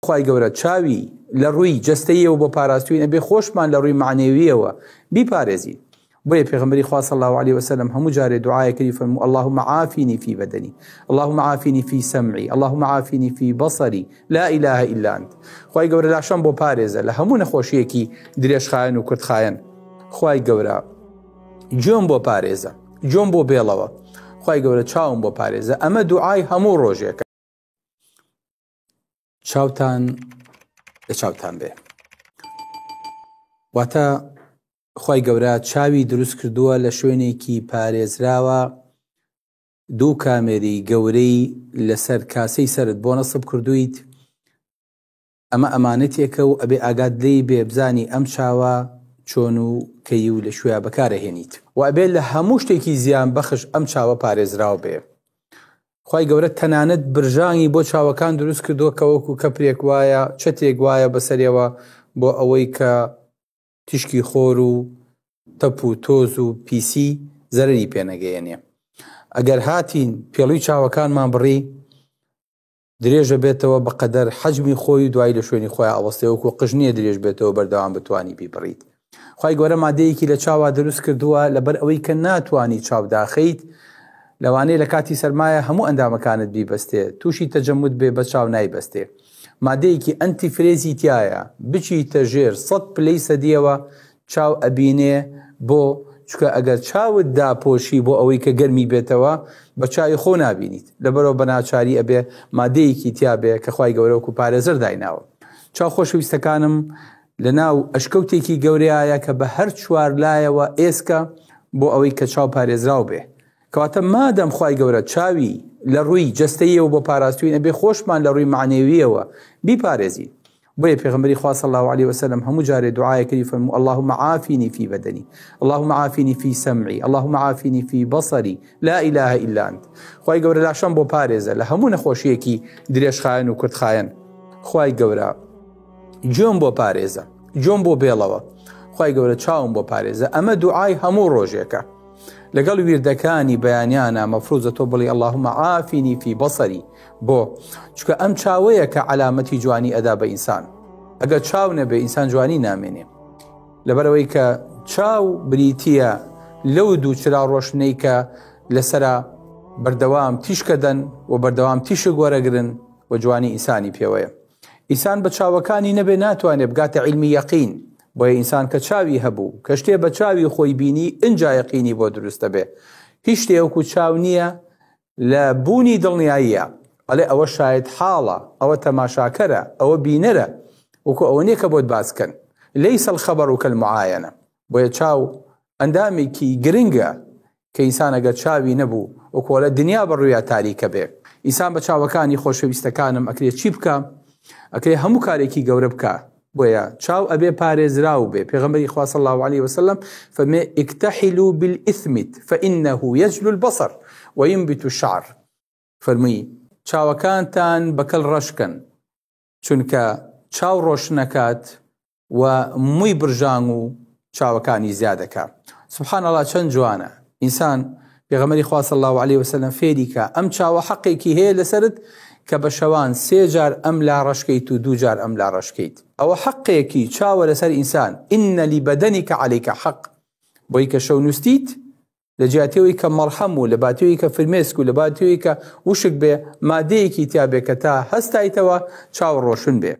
خوای گەورە چاوی لە ڕووی جەستەییەوە بۆ پاراستوین ئەبێ خۆشمان لە ڕووی مەعنەوییەوە بیپارێزین. بۆیە پێغەمبەری خوا صلی اللە علیە وسلم هەموو جارێ دوعایە کردی فەرموو اللهم عافینی فی بدنی اللهم عافینی فی سمعی اللهم عافینی فی بصری لا اله الا انت. خوای گەورە لاشەم بۆ پارێزە لە هەموو نەخۆشیەکی درێژخایەن و کورتخایەن. خوای گەورە گوێم بۆ پارێزە، گوێم بۆ بێڵەوە، خوای گەورە چاوم بۆ پارێزە. ئەمە دوعای هەموو ڕۆژێکە. چاوتان لە چاوتان بێ. واتە خوای گەورە چاوی دروست کردووە لە شوێنێکی پارێزراوە دوو کامێری گەورەی لەسەر کاسەی سەرت بۆ نەسب کردویت ئەمە ئەمانەتێکە و ئەبێ ئاگات لێی بێ بزانی ئەم چاوە چۆن و کەی و لە کوێیا بەکارەهێنیت و ئەبێ لە هەموو شتێکی زیان بەخش ئەم چاوە پارێزراو بێ. خوای گەورە تەنانەت برژانگی بۆ چاوەکان دروست کردووە کە وەکو کەپرێک وایە چەترێک وایە بەسەرێوە بۆ ئەوەی کە تیشکی خۆر و تەپ و تۆز و پیسی زەرەری پێنەگەیەنێ. ئەگەر هاتین پێڵوی چاوەکانمان بڕی درێژە بێتەوە بە قەدەر حەجمی خۆی و دوایی لە شوێنی خۆیا ئەوەستێ وەکو قژ نییە درێژ بێتەوە بەردەوام بتوانی بیبڕیت. خوای گەورە مادەیەکی لە چاوا دروست کردووە لەبەر ئەوەی کە ناتوانی چاو داخەیت لەوانەیە لە کاتی سەرمایە هەموو ئەندامەکانت بیبەستێ تووشی تەجەمود بێ بە چاو نایبەستێ مادەیەکی ئەنتی فرێزی تایە بچیتە ژێر سەد پلەی سەدیەوە چاو ئەبینێ بۆ؟ چونکە ئەگەر چاوت داپۆشی بۆ ئەوەی کە گەرمی بێتەوە بە چاوی خۆ نابینیت لەبەرەوە بە ناچاری ئەبێ مادەیەکی تیا بێ کە خوای گەورە وەکو پارێزەر دایناوە. چاو خۆشەویستەکانم لە ناو ئەشکەوتێکی گەورەیە کە بە هەر چوار لایەوە ئێسکە بۆ ئەوەی کە چاو پارێزراو بێ. کەواتە مادەم خوای گەورە چاوی لە ڕووی جەستەییەوە بۆ پاراستوین ئەبێ خۆشمان لە ڕووی مەعنەوییەوە بیپارێزین. بۆیە پێغەمبەری خوا صلی اللە علیه وسلم هەموو جارێ دوعایە کردی فەرموو اللهم عافینی فی بدنی اللهم عافینی فی سمعی اللهم عافینی فی بصری لا اله الا انت. خوای گەورە لاشەم بۆ پارێزە لە هەموو نەخۆشیەکی درێژخایەن و کورتخایەن. خوای گەورە گوێم بۆ پارێزە، گوێم بۆ بێڵەوە، خوای گەورە چاوم بۆ پارێزە. ئەمە دوعای هەموو ڕۆژێکە. لەگەڵ ویردەکانی بەیانیانە مەفروزە تۆ بڵی اللهم عافینی فی بصری. بۆ؟ چونکە ئەم چاوەیە کە عەلامەتی جوانی ئەدا بە ئینسان. ئەگەر چاو نەبێ ئینسان جوانی نامێنێ. لەبەرئەوەی کە چاو بریتییە لەو دوو چرا ڕۆشنەی کە لەسەرا بەردەوام تیشکەدەن و بەردەوام تیشک وەرەگرن و جوانی ئینسانی پێوەیە. ئینسان بە چاوەکانی نەبێ ناتوانێ بگاتە عیلمی یەقین. بۆیە ئینسان کە چاوی هەبوو، کە شتێ بە چاوی خۆی بینی ئنجا یەقینی بۆ دروست دەبێ. هیچ شتێ وەکو چاو نییە لە بوونی دڵنیاییە، ئەڵێ ئەوە شایەتحاڵە، ئەوە تەماشاکەرە، ئەوە بینەرە، وەکو ئەوە نییە کە بۆت باس کەن، لیس الخبر کالمعاینە، بۆیە چاو ئەندامێکی گرنگە کە ئینسان ئەگەر چاوی نەبوو وەکو ئەڵێ دنیا بە ڕوویا تاریکە بێ. ئینسان بە چاوەکانی خۆشەویستەکانم ئەکرێ چی بکا؟ ئەکرێ هەموو کارێکی گەورە بکا، بۆیە چاو ئەبێ پارێزراو بێ، پێغەمبەری خوا صلی اللە علیە وسلم فەرمێ اکتحلوا بالاثمد فانه یجلو البصر وینبت الشعر، فەرمووی چاوەکانتان بە کەل ڕەش کەن چونکە چاو ڕۆشنەکات و مووی برژانگ و چاوەکانی زیادەکا. سبحان اللە چەند جوانە ئینسان پێغەمبەری خوا صلی اللە علیە وسلم فێری کا ئەم چاوە حەقێکی هەیە لەسەرت کە بە شەوان سێ جار ئەم لا ڕەشکەیت و دوو جار ئەم لا ڕەشکەیت ئەوە حەقێکی چاوە لەسەر ئینسان ان لبدنک علیک حق بۆی کە شەو نووستیت لە جیاتیەوەی کە مەڵحەم و لە باتیەوەی کە فرمێسک و لە باتیەوەی کە وشک بێ مادەیەکی تیا بێ کە تا هەستایتەوە چاو ڕۆشن بێ.